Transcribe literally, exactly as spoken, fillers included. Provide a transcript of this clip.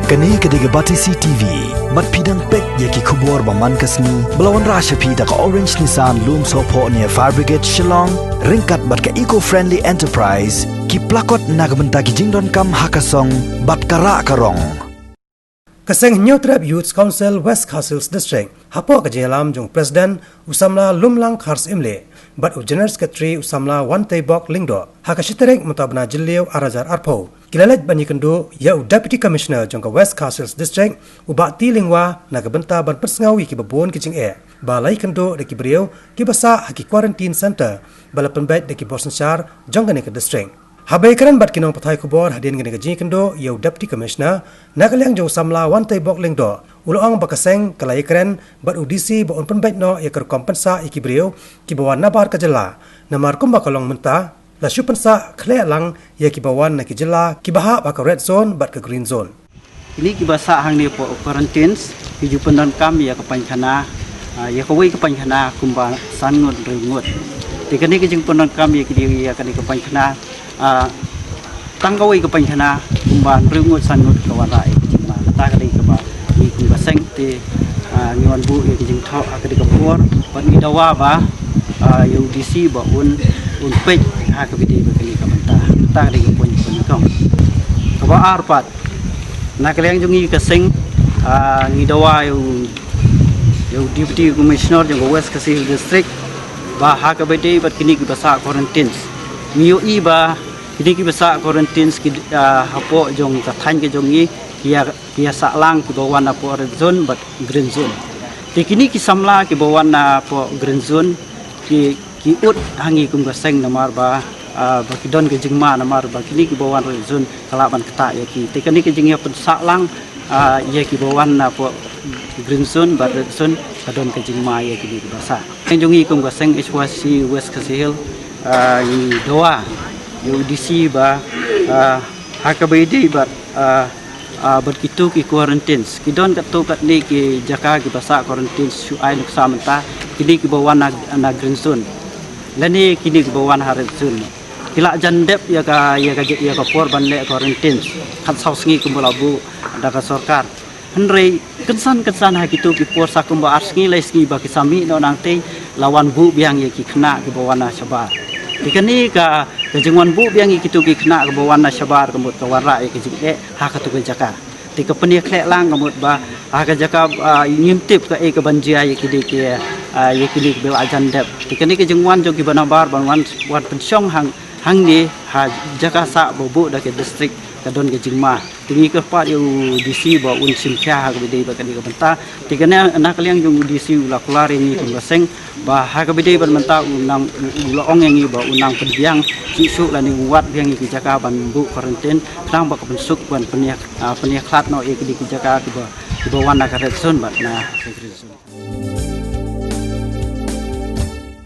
Kane ka dei ka Batesi T V. Bad phi dang peit ïa ki khubor ba man ka sngi ba la wanrah sha phi da ka Orange Nissan Lumsohphoh near Fire Brigade Shillong, ryngkat bad ka Eco Friendly Enterprise, ki plakot na ka bynta ki jingdonkam ha ka song bad ka rah ka rong. Ka seng Hynñiewtrep Youth Council West Khasi Hills District, hapoh ka jingïalam jong u President u samla Lumlang Khar Syiemlieh bad u General Secretary u samla Wanteibok Lyngdoh, ha ka shi tarik mynta u bnai Jylliew ar hajar arphew, ki la leit ban ïakynduh ïa u Deputy Commissioner jong ka West Khasi Hills District, u Bah T. Lyngwa, na ka bynta ban pynsngew ïa kiba bun ki jingeh ba la ïakynduh da ki briew kiba sah ha ki quarantine center ba la pynbeit da ki bor synshar jong kane ka district. Haba ïakren bad ki nongpathai khubor hadien kane ka jingïakynduh ïa u Deputy Commissioner, na ka liang jong u samla Wanteibok Lyngdoh, u la ong ba ka seng ka la ïakren bad u D C ba un pynbeit noh ïa ka rukom pynsah ïa ki briew kiba wan nabar ka jylla, namar kumba ka long mynta, la shu pynsah khleh lang ïa kiba wan na ki jylla kiba hap ha ka red zone bad ka green zone. Kine kiba sah hangne hapoh quarantines, ki ju pyndonkam ïa ka painkhana, ah, ïa kawei ka painkhana kumba san ngut hynriew ngut. Te kane ka jingpyndonkam ïa kine, ïa kane ka painkhana, ah, tang kawei ka painkhana kumba hynriew ngut san ngut ka wanrah ïa ka jingma. Kata ka dei kaba ngi kum ka seng te, ah, ngi wan buh ïa ka jingthoh ha ka dei ka por, bad ngi dawa ba, ah, ïa u D C ba un, un peit ha kaba ïadei bad kane ka bynta. Kata ka dei ka point ba nyngkong. Kaba ar pat, na ka liang jong ngi ka seng, ah, ngi dawa ïa u, ïa u Deputy Commissioner jong ka West Khasi Hills District ba ha kaba ïadei bad kine kiba sah quarantines, ngi ïohi ba kine kiba sah quarantines ki, ah, hapoh jong ka thaiñ ka jong ngi ki ïa, ki ïa sah lang kiba wan hapoh red zone bad green zone. Te kine ki samla kiba wan hapoh green zone ki, ki ud ha ngi kum ka seng namar ba, ah, ba ki don ka jingma namar ba kine kiba wan red zone ka lah ban ktah ïa ki. Te kane ka jingïa pynsah lang, ah, ïa kiba wan hapoh green zone bad red zone ka don ka jingma ïa kine kiba sah. Ka jong ngi kum ka seng H Y C West Khasi Hills, ah, ngi dawa ïa u D C ba, ah, ha kaba ïadei bad, ah, ah, bad kito ki quarantines. Ki don katto katne ki jaka kiba sah quarantines shu ai nuksa mynta, kine kiba wan na, na green zone lane kine kiba wan ha red zone, ki la jan dep ïa ka, ïa ka, ïa ka por ban leh quarantines khatsaw sngi kumba la buh da ka sorkar. Hynrei kynsan kynsan ha kito ki por sa kumba ar sngi lai sngi ba ki sa mih noh nangtei, la wan buh biang ïa ki khynnah kiba wan na shabar. Te kane ka, ka jingwan buh biang ïa kito ki khynnah kiba wan na shabar ka mut ka wanrah ïa ka jingeh ha kato ka jaka. Te ka pynïakhleh lang ka mut ba ha ka jaka, ah, ngim tip kaei kaban jia ïa kine ki, ah, ïa kine kiba la jan dep. Te kane ka jingwan jong kiba nabar ban wan, wan pynshong hang, hangne ha jaka sah ba buh da ka district ka don ka jingma. Te ngi kyrpad ïa u D C ba un shim khia ha kaba ïadei bad kane ka bynta. Te kane na ka liang jong u D C u la kular ïa ngi kum ka seng ba ha kaba ïadei bad mynta u nang, u la ong ïa ngi ba u nang pynbiang shuh shuh lane u wad biang ïa ki jaka ban buh quarantine khnang ba ka pynsuk ban pynïa, ah, pynïakhlad noh ïa kine ki jaka kiba, kiba wan na ka red zone bad na ka green zone.